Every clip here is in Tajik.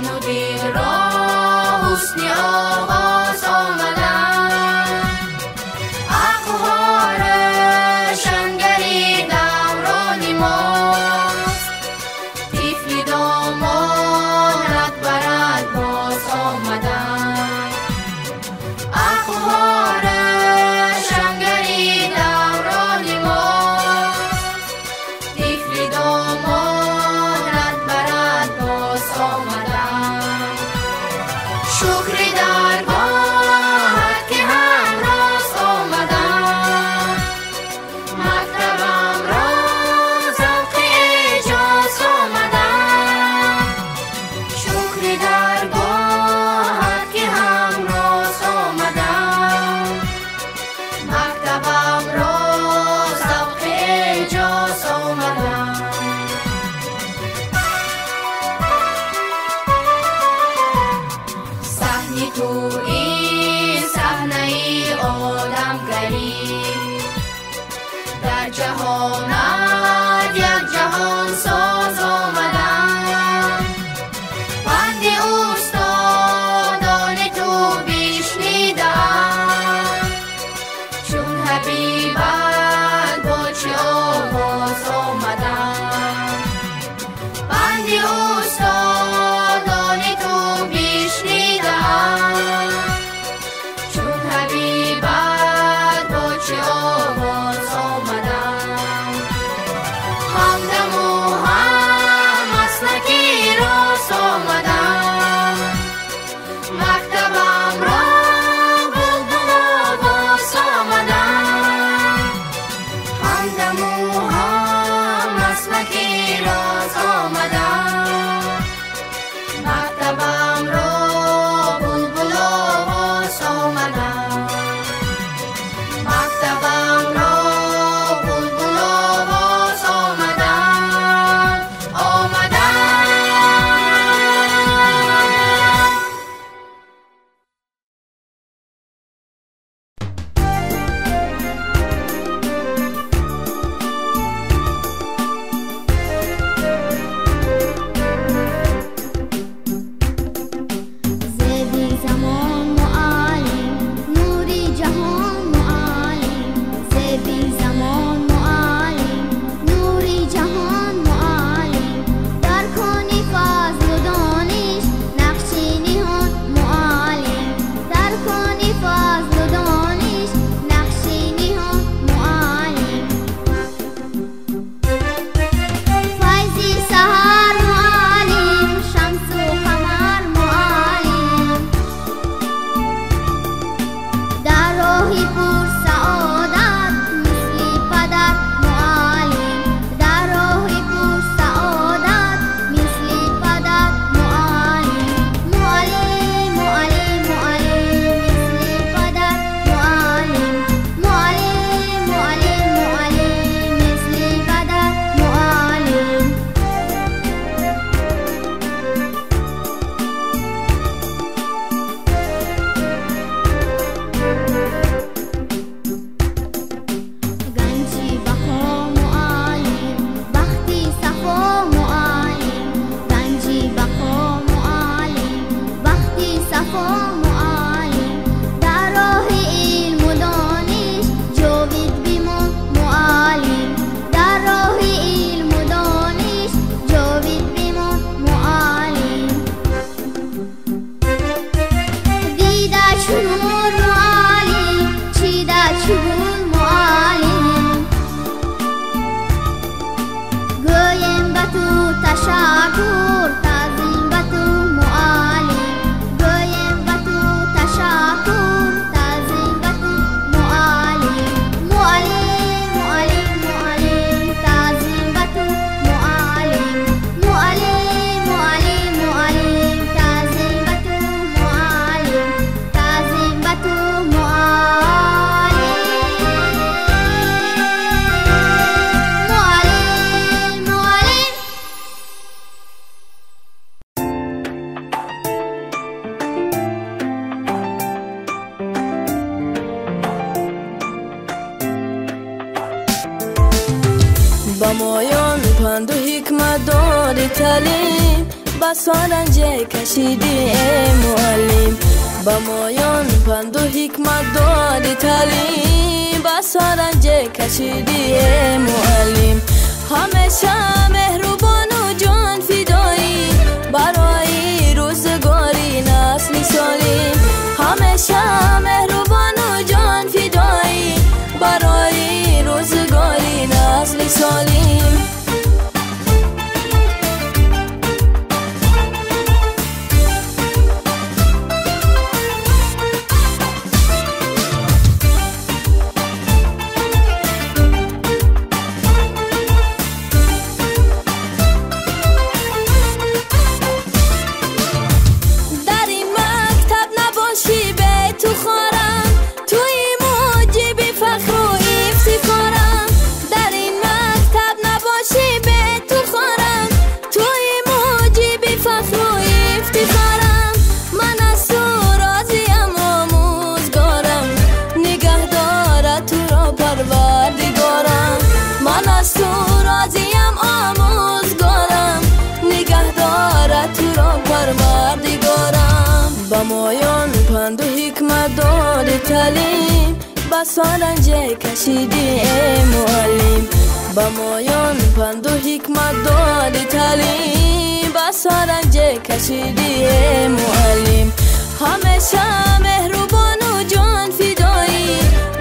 Ҷону дилро ҳусни оғоз омадам. Ақлҳо равшангари даврони мост, тифли домонат барад боз омадам. Ақлҳо равшангари даврони мост, тифли домонат барад боз омадам. Шукри даргоҳат ки ҳамроз омадам, мактабамро завқи эъҷоз омадам. Шукри даргоҳат ки ҳамроз омадам, мактабамро завқи эъҷоз омадам. Саҳни ту ин саҳнаи одамгарӣ, дар ҷаҳонат як ҷаҳонсоз омадам. Панди устодони ту бишнидаам, чун ҳабибат бо чӣ овоз омадам. Панди устодони ту бишнидаам, чун ҳабибат бо чӣ овоз омадам. Ҳамдаму ҳам маслаки рост омадам, мактабамро булбуловоз омадам. Ҳамдаму ҳам маслаки рост омадам, мактабамро булбуловоз омадам. Мактабамро булбуловоз омадам, омадам. Зеби замон муаллим, нури ҷаҳон муаллим, зеби замон муаллим, нури ҷаҳон муаллим, дар кони фазлу дониш нақши ниҳон муаллим, дар кони фазлу дониш нақши ниҳон муаллим. Файзи саҳар муаллим, шамсу қамар муаллим, дар роҳи пурсаодат мисли падар муаллим, дар роҳи пурсаодат мисли падар муаллим. Муаллим, муаллим, муаллим, мисли падар муаллим. Муаллим, муаллим, муаллим, мисли падар муаллим. Ганҷи бақо муаллим, бахти сафо муаллим, ганҷи бақо муаллим, бахти сафо муаллим, дар роҳи илму дониш ҷовид бимон муаллим, дар роҳи илму дониш ҷовид бимон муаллим. Дида чу нур муаллим, чида чу гул муаллим, гӯем ба ту ташаккур, таъзим ба ту муаллим, гӯем ба ту ташаккур, таъзим ба ту муаллим. Муаллим, муаллим, муаллим, таъзим ба ту муаллим. Муаллим, муаллим, муаллим, таъзим ба ту муаллим, таъзим ба ту муаллим. Муаллим, муаллим. Ба моён панду ҳикмат дори таълим. Басон ранҷ кашидӣ эй муаллим, ба моён панду ҳикмат додӣ таълим. Басон ранҷ кашидӣ эй муаллим, ҳамеша меҳрубону ҷонфидоӣ, барои рӯзгори насли солим. Ҳамеша меҳрубону ҷонфидоӣ, барои рӯзгори насли солим. Ба моён панду ҳикмат додӣ таълим, басон ранҷ кашидӣ эй муаллим. Ба моён панду ҳикмат додӣ таълим, басон ранҷ кашидӣ эй муаллим. Ҳамеша меҳрубону ҷонфидоӣ,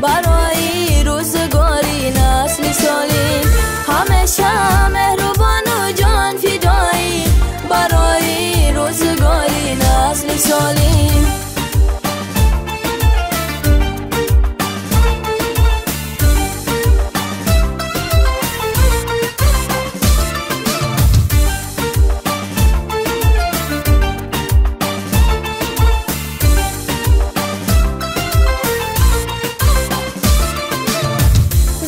барои рӯзгори насли солим. Ҳамеша меҳрубону ҷонфидоӣ, барои рӯзгори насли солим.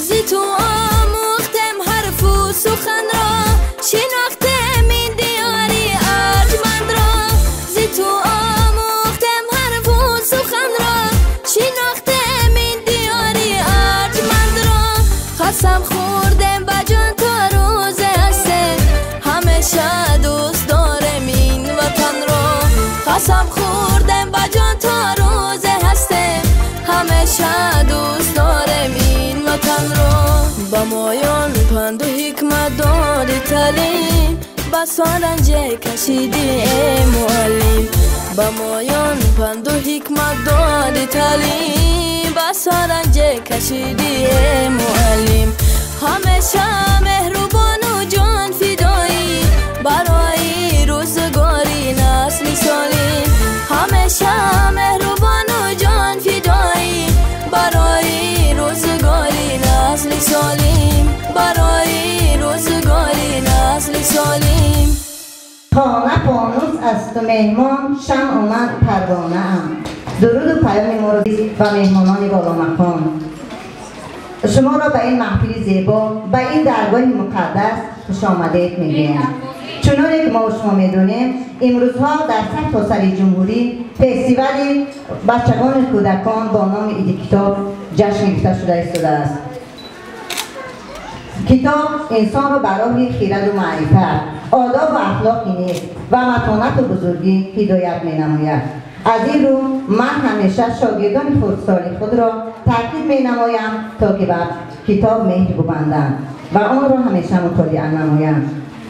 Зи ту омӯхтем ҳарфу суханро, шинохтем ин диёри арҷмандро. Зи ту омӯхтем ҳарфу суханро, шинохтем ин диёри арҷмандро. Қасам хӯрдем ба ҷон то рӯзе ҳастем, ҳамеша дӯст дорем ин ватанро. Қасам хӯрдем ба ҷон то рӯзе ҳастем, ҳамеша дӯст дорем ин ватанро. Ба моён панду ҳикмат додӣ таълим, басон ранҷ кашидӣ эй муаллим. Ба моён панду ҳикмат додӣ таълим, басон ранҷ кашидӣ эй муаллим. Ҳамеша меҳрубону ҷонфидоӣ, барои рӯзгори насли солим. Ҳамеша меҳрубону ҷонфидоӣ, барои рӯзгори насли солим. Барои рӯзгори насли солим. Хона фонус асту меҳмон, шамъу ман парвонаам. Дуруду паёми моро ба меҳмонони боломақом. Шуморо ба ин маҳфили зебо, ба ин даргоҳи муқаддас хушомадед мегӯям. Чуноне ки мо шумо медонем, имрӯзҳо дар сартосари ҷумҳурӣ фестивали бачагону кӯдакон бо номи Иди китоб ҷашн гирифта шуда истодааст. Китоб инсонро ба роҳи хираду маърифат, одобу ахлоқи нек ва матонату бузургӣ ҳидоят менамояд. Аз ин рӯ ман ҳамеша шогирдони хурдсоли худро таъкид менамоям, то ки ба китоб меҳр бубанданд ва онро ҳамеша мутолиа намоянд.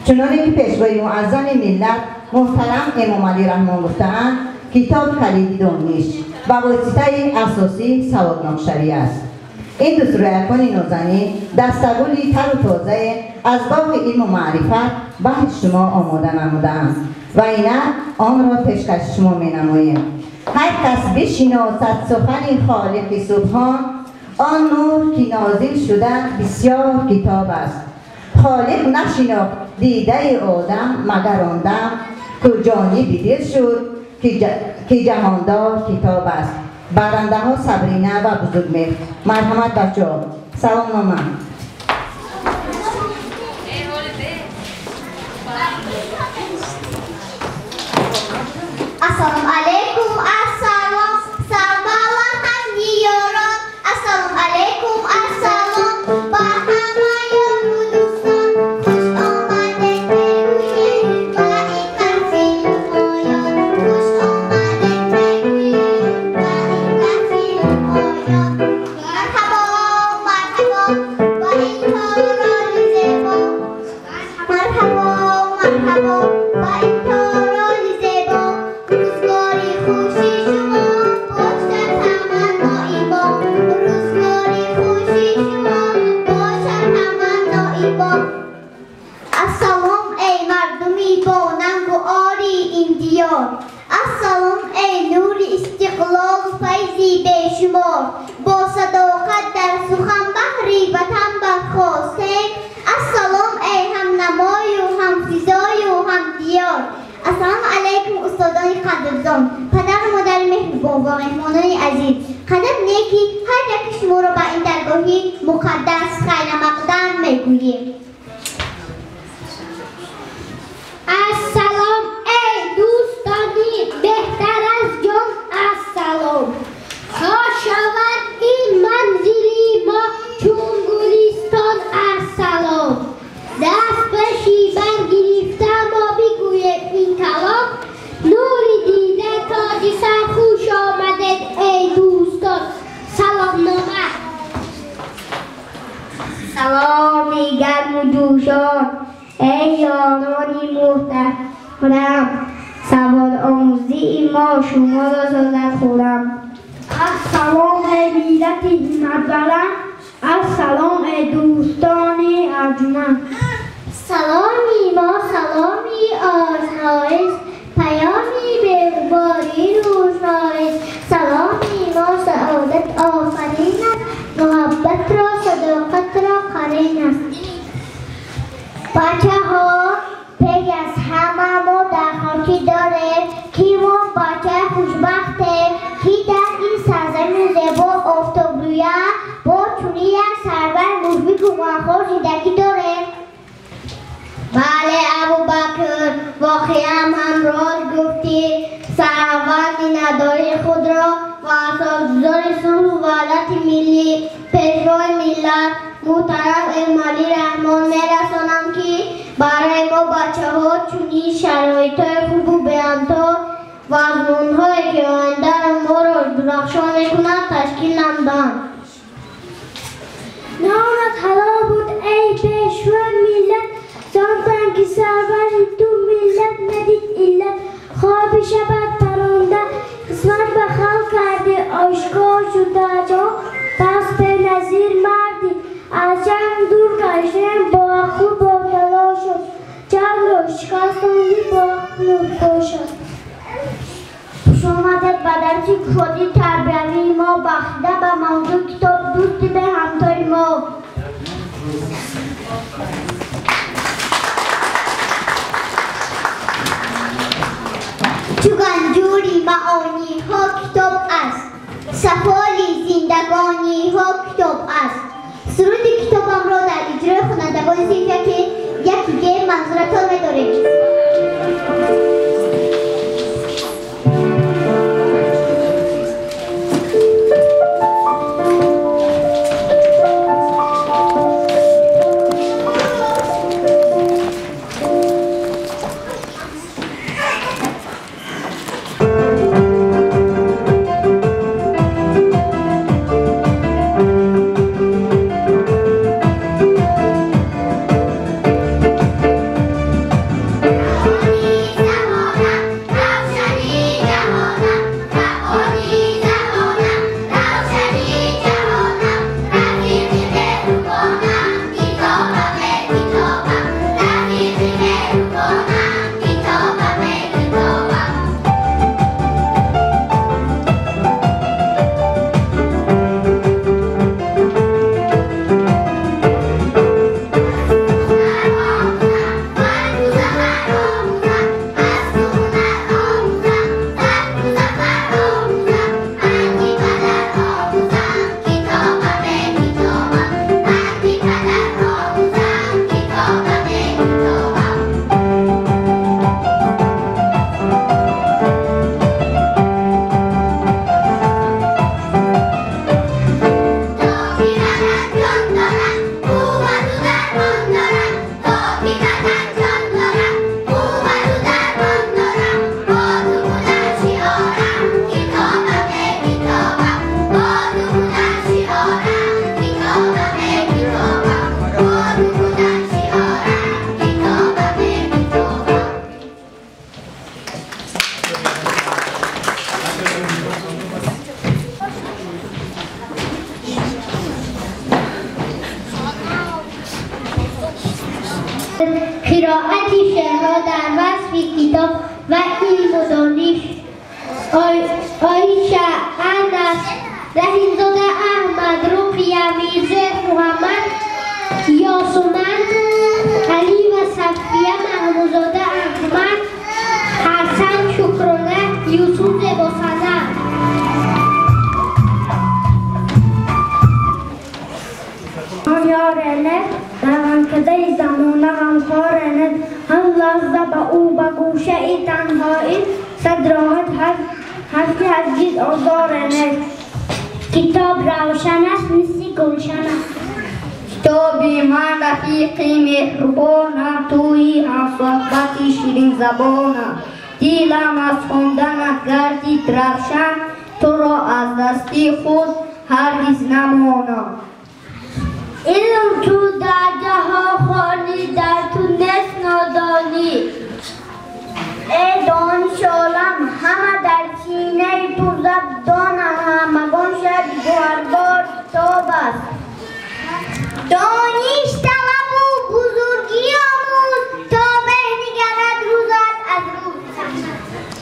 Чуноне ки пешвои муаззами миллат муҳтарам Эмомалӣ Раҳмон гуфтаанд, китоб калиди дониш ва воситаи асосии саводнокшавӣ аст. Ин дастурякони нозанин дастагули тару тозае аз боғи илму маърифат баҳри шумо омода намудаанд ва инак онро пешкаши шумо менамоем. Ҳар кас бишиносад сухани Холиқи Субҳон, он нур ки нозил шуда бисёр китоб аст. Холиқ нашинохт дидаи одам магар он дам, ку ҷониби дил шуд ки ҷаҳондор китоб аст. Барандаҳо Сабрина ва Бузургмеҳр. Марҳамат бачаҳо, саломнома. Ассалому алайкум, ассалом, сарбала ҳамдиёрон. Ассалому алайкум, ассалом, ба ҳама ёру дӯстон. Хуш омадед мегӯем ба ин диёр. Ассалом эй нури истиқлол файзи бешумор, бо садоқат дар сухан баҳри ватан бархостем. Ассалом эй ҳамнамою ҳамфизою ҳамдиёр. Ассалому алайкум устодони қадрдон, падару модари меҳрубон ва меҳмонони азиз. Қадам неки ҳар яки шуморо ба ин даргоҳи муқаддас хайрамақдам мегӯем. Ассалом эй дӯстони беҳтар аз ҷон, ассалом. Хош шавад ин манзили мо чун гулистон, ассалом. Даст ба шибар гирифта мо бигӯем ин калом. Нури дида тоҷи сар, хуш омадед эй дӯстон. Саломнома. Саломи гарму ҷӯшон эй ёрони муҳтарам, саводомӯзии мо шуморо созад хуррам. Ассалом эй миллати ҳимматбаланд, ассалом эй дӯстони арҷуманд. Саломи мо саломи ошноист, паёми беғубори рӯшноист. Саломи мо саодат офарин аст, муҳаббатро садоқатро қарин аст. Бачаҳо, пеш аз ҳама мо дар хотир дорем, ки мо бачаи хушбахтем, ки дар ин сарзамини зебо офтобрӯя бо чунин як сарвари мушфиқу ғамхор зиндагӣ дорем. Бале, Абубакр, воқеан ҳам рост гуфтӣ. Сараввал миннатдории худро ва асосгузори сулҳу ваҳдати миллӣ, пешвои миллат муҳтарам Эмомалӣ Раҳмон мерасонам, ки барои мо бачаҳо чунин шароитҳои хубу беҳамто ва озмунҳое ки ояндаро моро дурахшон мекунанд ташкил намуданд. Номат ҳалол буд эй пешвои миллат, зон ки сарвари ту миллат надид иллат. Хоби шабат паронда хизмат ба халқ кардӣ, ошкор шуд дар ҷаҳон пас беназир мардӣ. Аз ҷанг дур гаштем бо ақлу бо талошо, ҷангро шикастондӣ бо ақлу бошад. Хушомадед ба дарси кушодии тарбиявии мо, бахшида ба мавзӯи китоб дӯсти беҳамтои мо. Чу ганҷури маониҳо китоб аст, сафоли зиндагониҳо китоб аст. Суруди китобамро дар иҷрои хонандагони синфи яки г манзуратон медорем. замона ғамхор нест. Ҳар лаҳза ба ӯ ба гӯшаи танҳоӣ сад роҳат ҳаст ки ҳаргиз озор нест. Китоб равшан аст, мисли гулшан аст. Китоби ман рафиқи меҳрубонам, туи ҳамсуҳбати ширинзабонам. Дилам аз хонданат гардид равшан, туро аз дасти худ ҳаргиз намонам. Илм ту дар ҷаҳон хонӣ, дар ту нест нодонӣ. Эй дониши олам, ҳама дар синаи ту забт донам, ҳамагон шаби гӯҳарбор китоб аст. Дониш талабу бузургӣ омӯз, то беҳ нигарад рӯзат аз рӯз.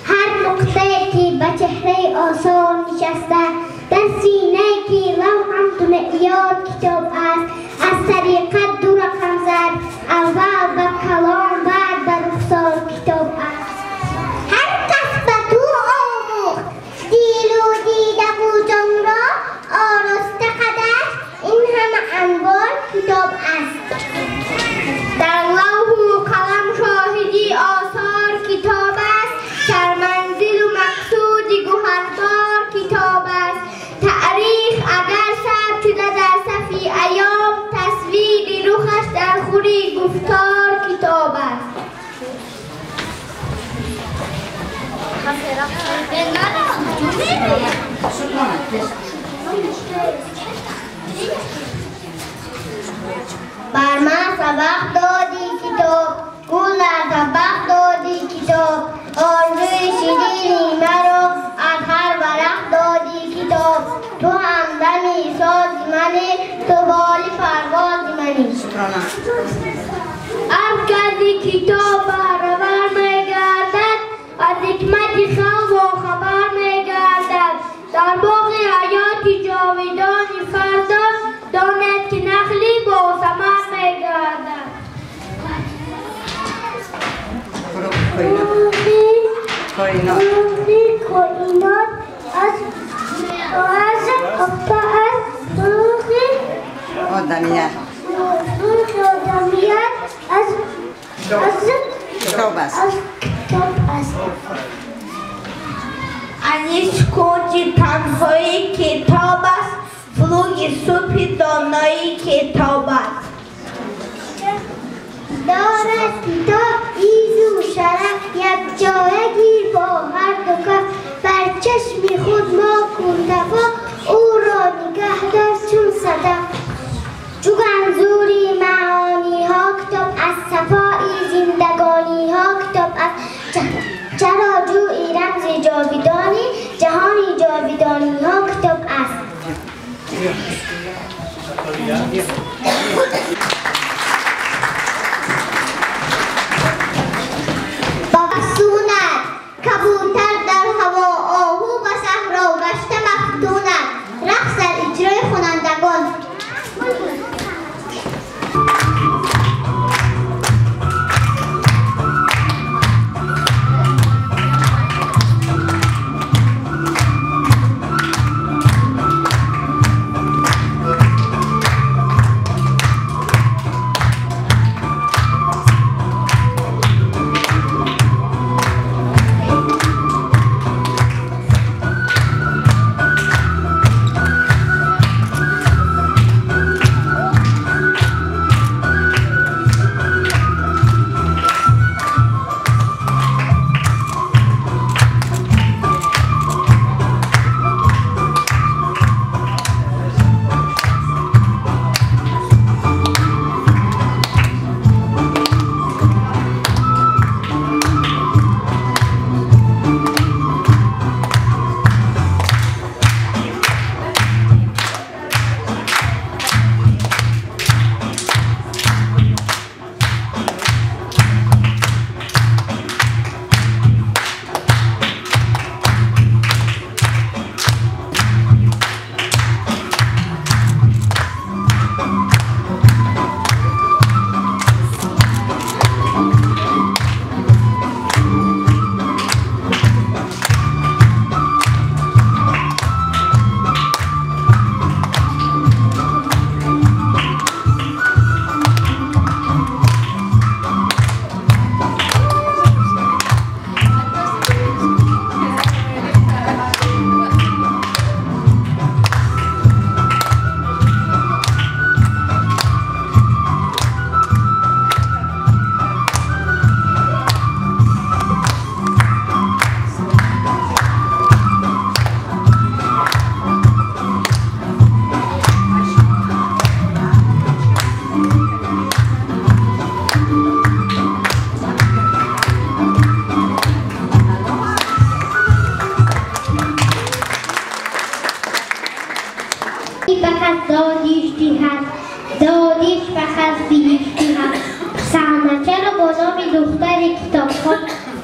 Ҳар нуқтае ки ба чеҳраи осор нишаста, дар синае ки лавҳам ту меъёр китоб аст. Аз тариқат ду рақам зад, аввал ба калом, баъд ба рухсор китоб аст. Ҳар кас ба ту омӯхт дилу дидаву ҷонро, ороста қадаш ин ҳама анвор китоб аст. Дар лавҳу қалам шоҳиди осор китоб аст, сарманзилу мақсуди гӯҳарбор китоб аст. Таърих агар сабт шуда дар сафи айём, тасвири рухаш дар хури гуфтор китоб аст. Бар ман сабақ доди китоб, гул дар табақ доди китоб, орзуи ширини маро аз ҳар варақ доди китоб. Ту ҳамдами сози мани, ту боли парвози мани. Ҳар каси китоб баҳравар мегардад, аз ҳикмати халқ бохабар мегардад. Дар боғи ҳаёти ҷовидони фардо донед ки нахли босамар мегардад. Фурӯғи коинот аз фурӯғи одамият аз китоб аст. Анис кунҷи танҳои китоб аст, фурӯғи субҳи донои китоб аст. Дорад китоб изу шараф, якҷоя гир бо ҳар ду каф. Бар чашми худ мо кун дафо, ӯро нигаҳ дор чун садаф. Чу ганзури маониҳо китоб аз сафои зиндагониҳо китоб аст. Чаро ҷӯи рамзи ҷовидонӣ, ҷаҳони ҷовидониҳо китоб аст.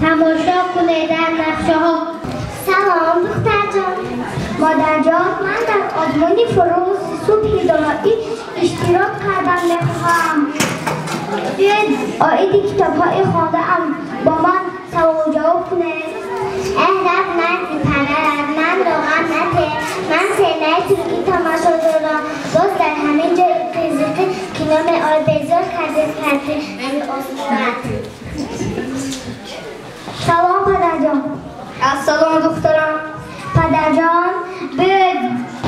Тамошо кунед дар нақшаҳо. Салом, духтарҷон. Модарҷон, ман дар озмуни фурӯғи субҳи доноӣ иштирок кардам мехоҳам. Биёед оиди китобҳои хондаам бо ман саволу ҷавоб кунед. Эҳ, рафт назди падарат, ман роғам нате. Ман сенаи туркӣ тамошо дорам. Боз дар ҳамин ҷо қизиқи кино меояд. Безор кардед карди ҳамин озмунат. Салом, падарҷон. Ассалом, духтарам. Падарҷон, биёед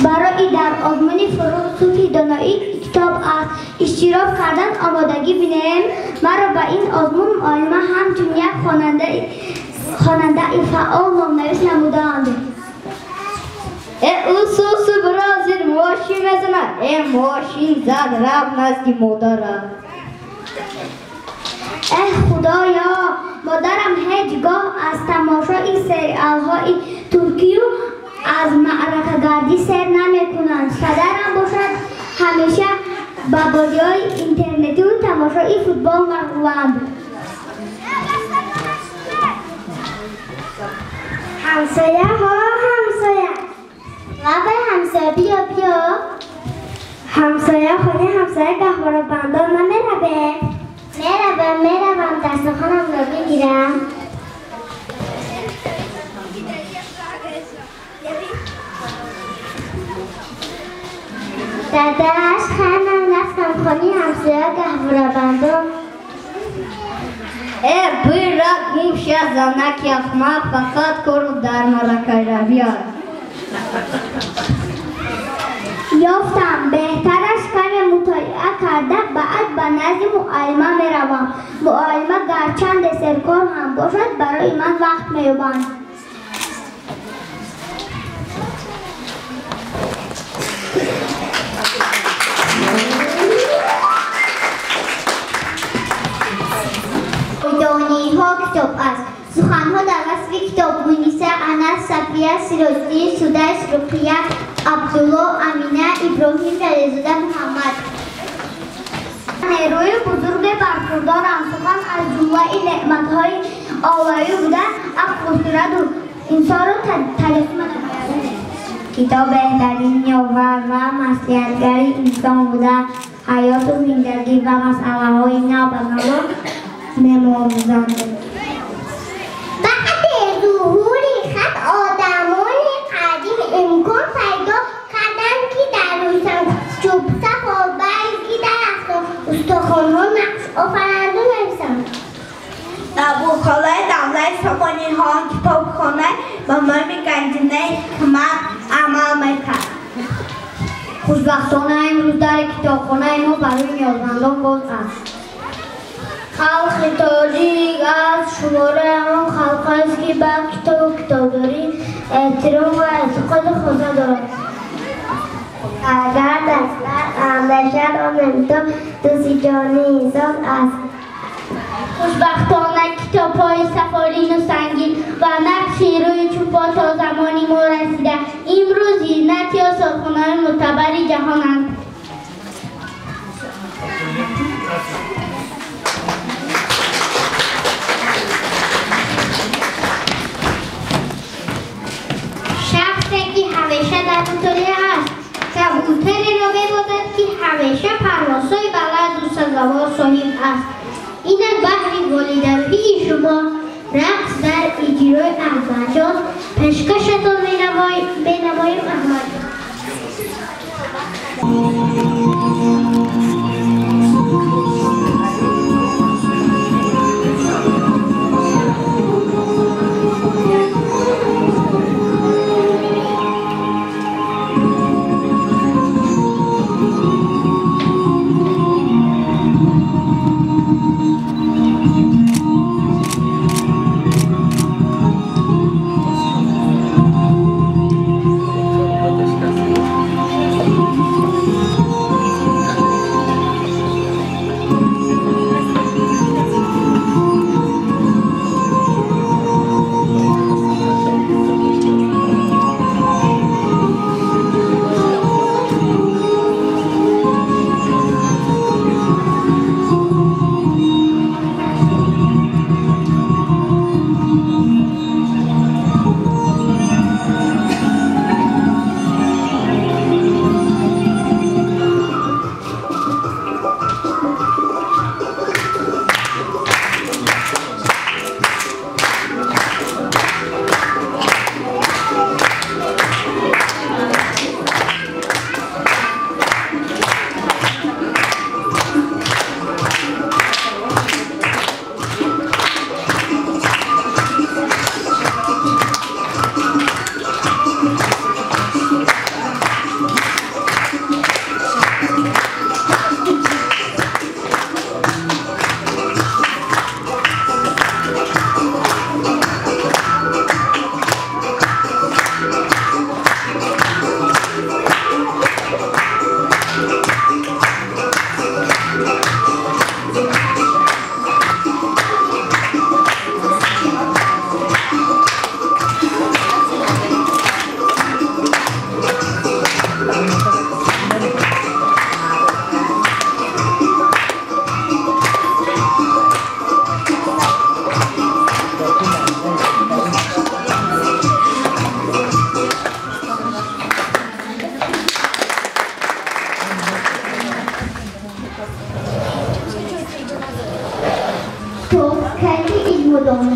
барои дар озмуни фурӯғи субҳи доноӣ китоб аст иштирок кардан омодагӣ бинем. Маро ба ин озмун муаллима ҳамчун як хонандаи фаъол номнавис намуданд. Э, усусу бирозир мошин мезанад. Э, мошин зад, рафт назди модарам. Эҳ, худоё, модарам ҳеҷ гоҳ аз тамошои сериалҳои туркию аз маъракагардӣ сер намекунанд. Падарам бошад ҳамеша ба бозиҳои интернетию тамошои футбол машғуланд. Ҳамсояҳо, ҳамсоя. Лабай ҳамсоя, биё, биё. Ҳамсоя, хонаи ҳамсоя гаҳворабандон намераве? Меравам, меравам, дастархонамро бигирам. Дадаш, ханам рафтам хонаи ҳамсоя гаҳворабандон. Э, бира гум ша занаки ахмақ, фақат кору дар маракайравӣ аст. Ёфтам, беҳтараш каме мутолиа карда, баъд ба назди муаллима меравам. Муаллима гарчанде серкор ҳам бошад, барои ман вақт меёбанд. Дониҳо китоб аст. Суханҳо дар васфи китоб. Муниса, Анас, Сафия, Сироҷиддин, Судайс, Руқия, Абдулло, Амина, Иброҳим, Далезода, Муҳаммад. Нерӯи бузурге бархурдоранд. Сухан аз ҷумлаи неъматҳои олоӣ буда, ақлу хираду инсонро таҷассум менамояд. Китоб беҳтарин ёвар ва маслиҳатгари инсон буда, ҳаёту зиндагӣ ва масъалаҳои нав ба навро мемомӯзанд. Баъди зуҳури хат одамони қадим имкон пайдо карданд, ки дар рӯйсангчӯбсафо, балки дар устухонҳо нақш офаранду нависанд. Дар бурхолаи давлати Сомониҳо китобхона ба номи Ганҷинаи ҳикмат амал мекард. Хушбахтона имрӯз дари китобхонаи мо барои ниёзмандон боз аст. Халқи тоҷик аз шумораи он халқҳоест, ки ба китобу китобдорӣ эҳтиром ва эътиқоди хоса дорад. Агар дастар андешад, он китоб дӯсти ҷони инсон аст. Хушбахтона китобҳои сафолину сангин ва нақши рӯи чӯпо то замони мо расида. Имрӯз зинати осорхонаҳои мӯътабари ҷаҳонанд. Шахсе ки ҳамеша дар мутолиа аст, кабӯтареро мебозад, ки ҳамеша парвозҳои баланду сазовор соҳиб аст. Инак баҳри волидарӯҳии шумо рақс дар иҷрои Аҳмадҷон пешкашатон менамоем. Аҳмадҷон.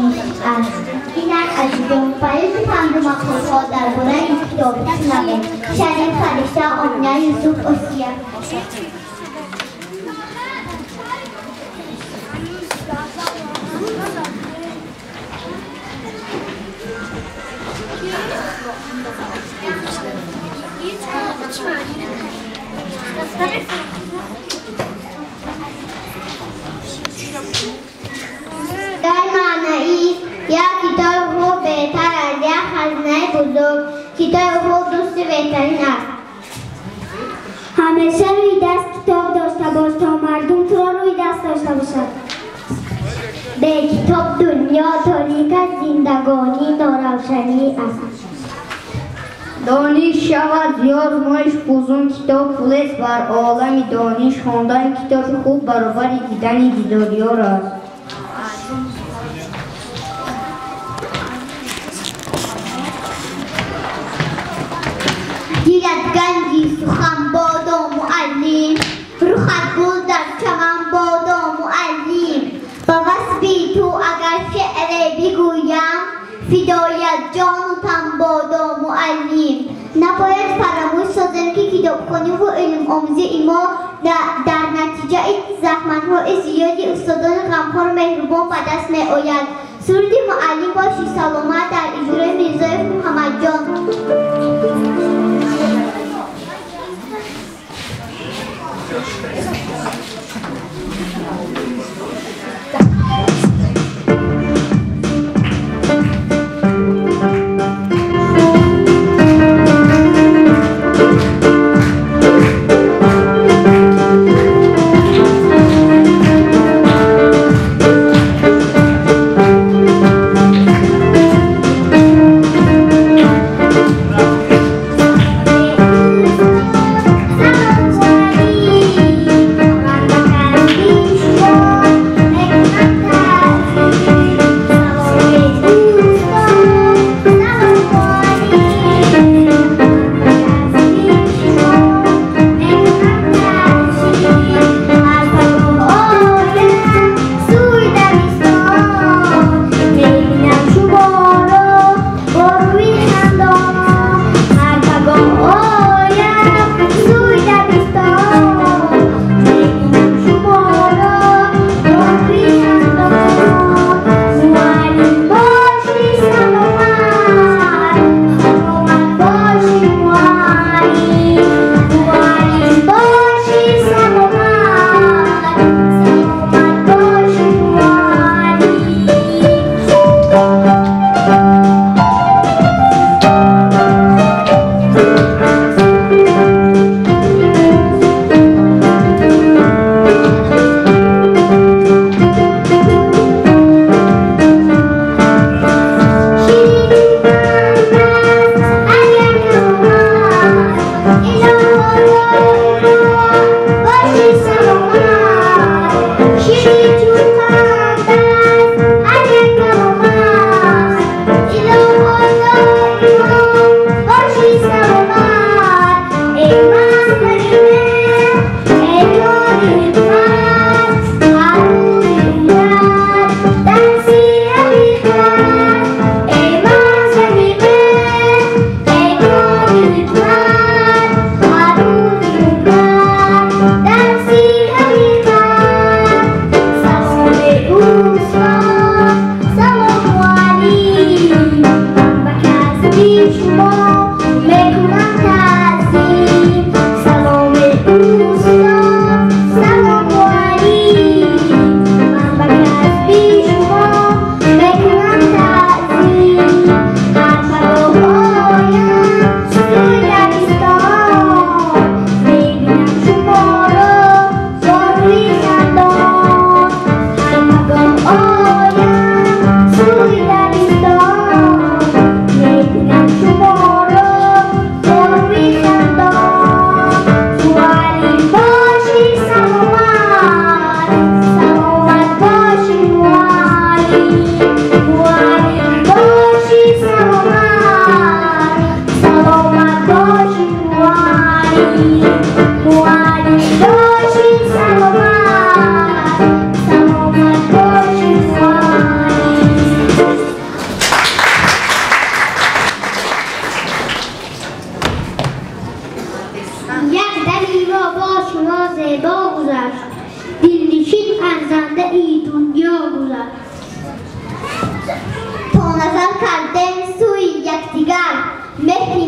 دانش است. اینک عزیزان فیض پند و مقال‌ها درباره این کتاب بشنویم. شریف، فرشته، آمینه، یوسف، آسیه. در معنایی یک کتاب خوب بهتر از یک خزینه بزرگ. کتاب خوب دوست بهترین است. همیشه روی دست کتاب داشته باش تا مردم تو را روی دست داشته باشد. به کتاب دنیا تاریک از زندگانی ناروشنی است. دانش شود زیاد مایش فزون کتاب پولیس بر عالم دانش. خواندن کتاب خوب برابر دیدن دیداریار است. گیرد گنجی سخن بادا معلم، رخت گل در چمن بادا معلم. به وصفی تو اگر شعر بگویم، فدایت جان و تن بادا معلم. نباید فراموش سازیم که کتابخوانی و علم آموزی ما در نتیجه زحمت‌های زیادی استادان غمخوار مهربان به دست می‌آید. سرود معلم باشی سلامت در اجرای میرزایف محمدجان.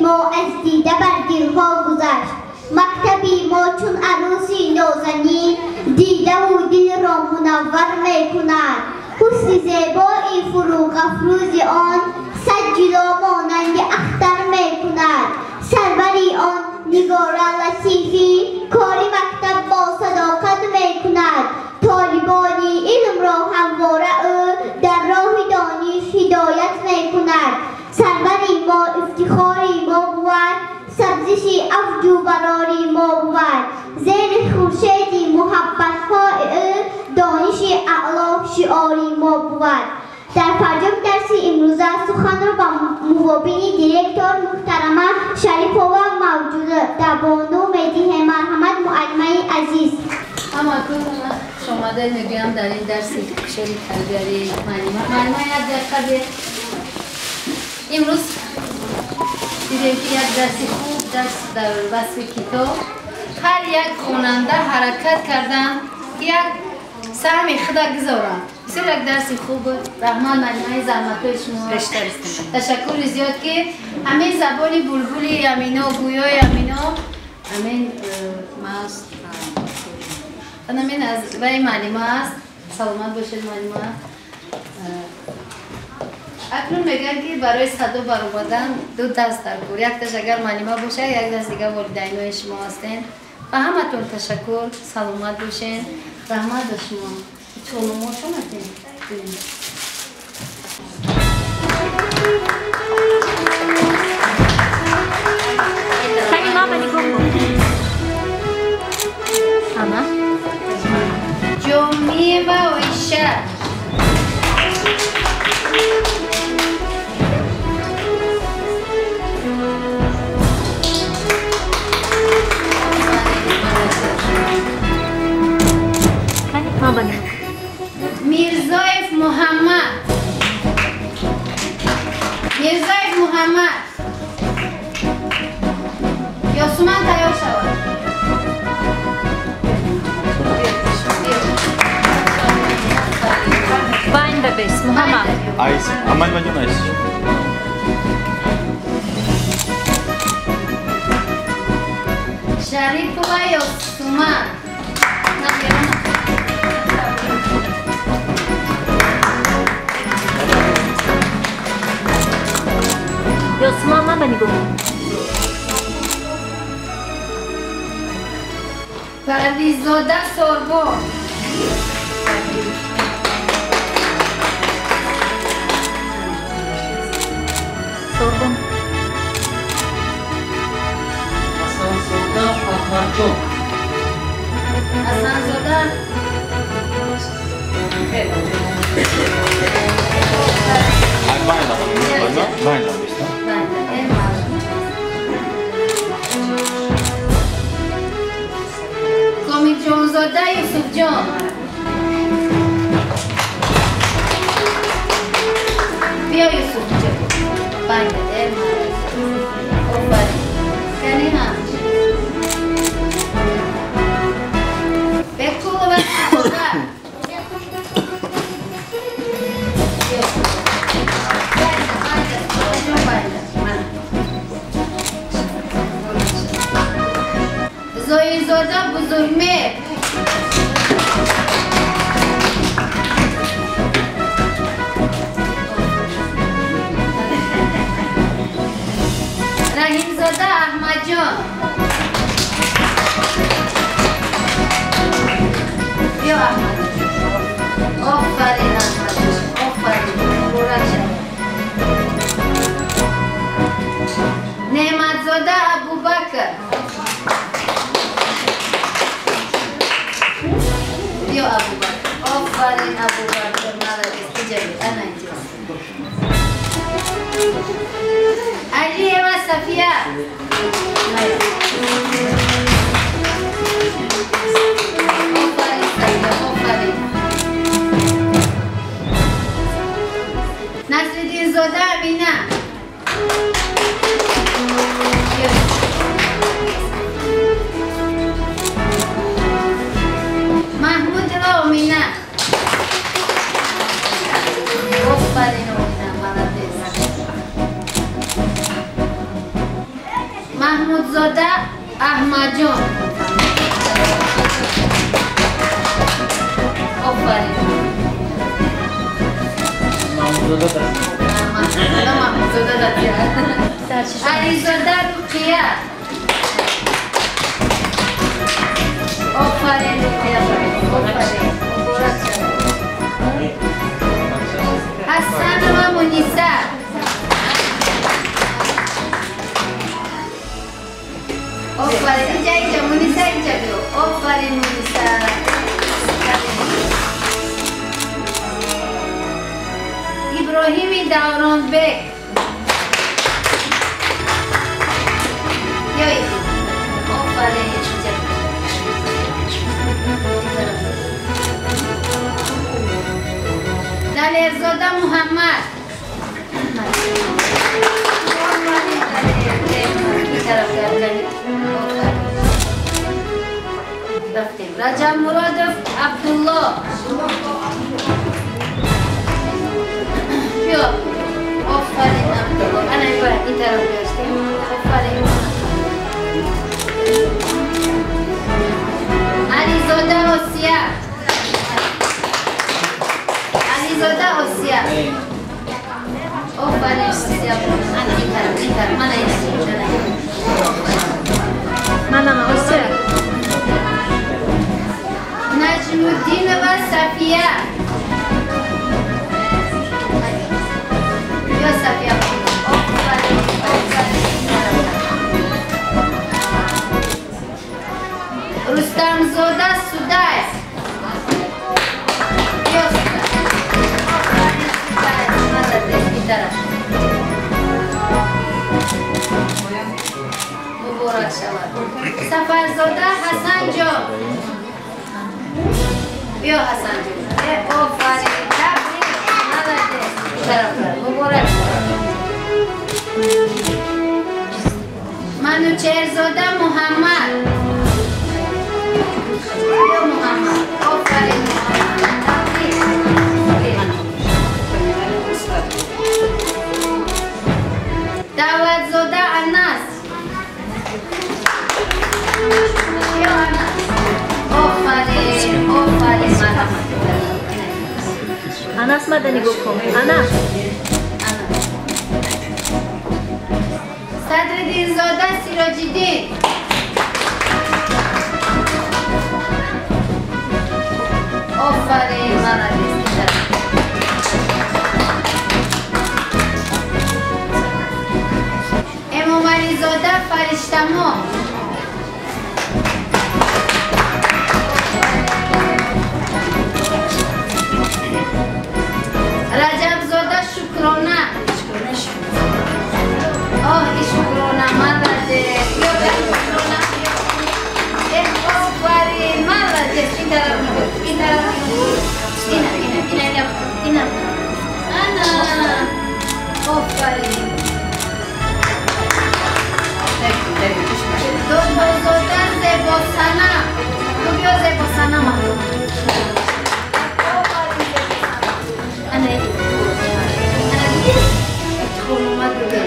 мо аз дида бар дилҳо гузашт. Мактаби мо чун арӯси нозанин дидаву дилро мунаввар мекунад. Ҳусни зебои фурӯғафрӯзи он сад ҷило монанди ахтар мекунад. Сарвари он Нигора Латифӣ кори мактаб бо садоқат мекунад. Толибони илмро ҳамвора ӯ дар роҳи дониш ҳидоят мекунад. Сарвари мо ифтихори мо бувад, сабзиши авҷу барори мо бувад. Зери хуршеди муҳаббатҳои ӯ дониши аъло шиори мо бувад. Дар фарҷоми дарси имрӯза суханро ба муовини директор муҳтарама Шарипова Мавҷуда Бону медиҳем. Марҳамат, муаллимаи азиз. Ҳаматон хушомадед мегӯям дар ин дарси кушоди тарбиявии муаллима. Муаллима, як дақиқа биед. Имрӯз дидем, ки як дарси хуб, дарс дар васфи китоб. Ҳар як хонанда ҳаракат карданд, ки як саҳми худа гузоранд. Бисёр як дарси хуб буд. Раҳмат, муаллимаи, заҳматҳои шумо. Ташаккури зиёд, ки ҳамин забони булбули амино, гӯёи амино, ҳамин ҳамин аз ваи муаллима аст. Саломат бошед, муаллима. Акнун мегӯям, ки барои садо баромадан ду даст дар кор. Якташ агар муаллима бошад, як даст дигар волидайнои шумо ҳастен. Ба ҳаматон ташаккур, саломат бошед. Раҳмат ба шумо. Чолумошон ҳастем. Ана. Ҷомиева Оиша. Мирзоев Муҳаммад. Мирзоев Муҳаммад. Ёсуман тайёр шавад. Байна бес, Муҳаммад. Айс, аман маҷон айс. Шарипова Ёсуман. Ёсуман, ман ба нигоҳ. Парвиззода Сорбон. Сорбон. Ҳасанзода Акбарҷон. Ҳасанзода. Байна, байна, байна. Комилҷонзода Юсуфҷон. Биё, Юсуфҷон. Байна, офарин. Каниҳа. Бекулова Ситора. Байна, байна, байна. Зоирзода Бузургмеҳр. Раҳимзода Аҳмадҷон. Биё, Аҳмад. Офарин, Аҳмадҷон. Офарин. Муборак шавад. Неъматзода Абубакр. Биё, Абубакр. Офарин, Абубакр. Молодец. Иҷа би. Ана инҷо. Алиева Сафия. Офарин, Сафия, офарин. Насриддинзода Амина. Маҳмудова Омина. Офарин, Омина, молодец. Маҳмудзода Аҳмадҷон. Офарин. Маҳмудзода Ализода Руқия. Офарин Руқия. Офарин. Муборак шавад. Ҳасанова Муниса. Офарин. Инҷа инҷа Муниса инҷа биё. Офарин Муниса. Иброҳими Давронбек. Биё офарин инҷа. Далерзода Муҳаммад. Раҷаб Муродов Абдулло. Биё. Офарин Абдулло. Ана ин тараф биёштем. Офарин. Ализода Осия. Ализода Осия. Офарин Осия. Ана ин тараф, ин тараф. Мана ин. Мана Осия. Наҷмуддинова Сафия. Биё Сафия. Офарин, офарин. Рустамзода Судай. Биё Судай. Офарин Судай. Молодец, ин тараф. Муборак шавад. Сафарзода Ҳасанҷон. Биё Ҳасанҷон. Офарин. Табрик. Молодец. Тараф. Муборак шавад. Манучерзода Муҳаммад. Биё Муҳаммад. Офарин Муҳаммад. Табрик. Давлатзода Анас. Биё Анас. Офарин, офарин марҳамат. Анас мада нигоҳ кун. Анас. Садриддинзода Сироҷиддин. Офарин, молодец. Эмомализода Фариштамо. Раҷабзода Шукрона. Оҳ, Шукрона, молодец. Биё, Шукрона. Офарин, молодец. Ин тараф нигоҳ, ин тараф нигоҳ. Ина, ина, ина, ина, ина. Ана. Офарин. Додозода Зебосана. Ту биё Зебосана маҳрум. Ана, ана дидӣ? Ифтихор омад биё.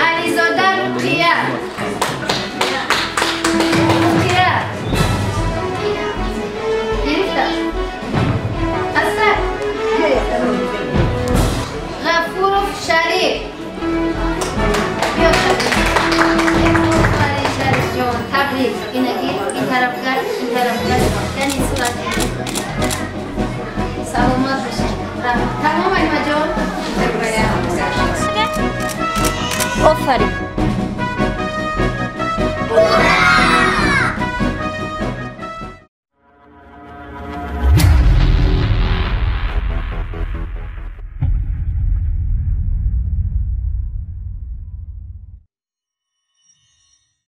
Ализода Руқия. Руқия. Гирифта? Аста? Ғафуров Шариф. Биё Шариф. Офарин Шарифҷон. Табрик. Инагир, ин тараф гард, ин тараф гард. Яъне сурат. Саломат бошед. Тамом Аҳмадҷон? Офарин.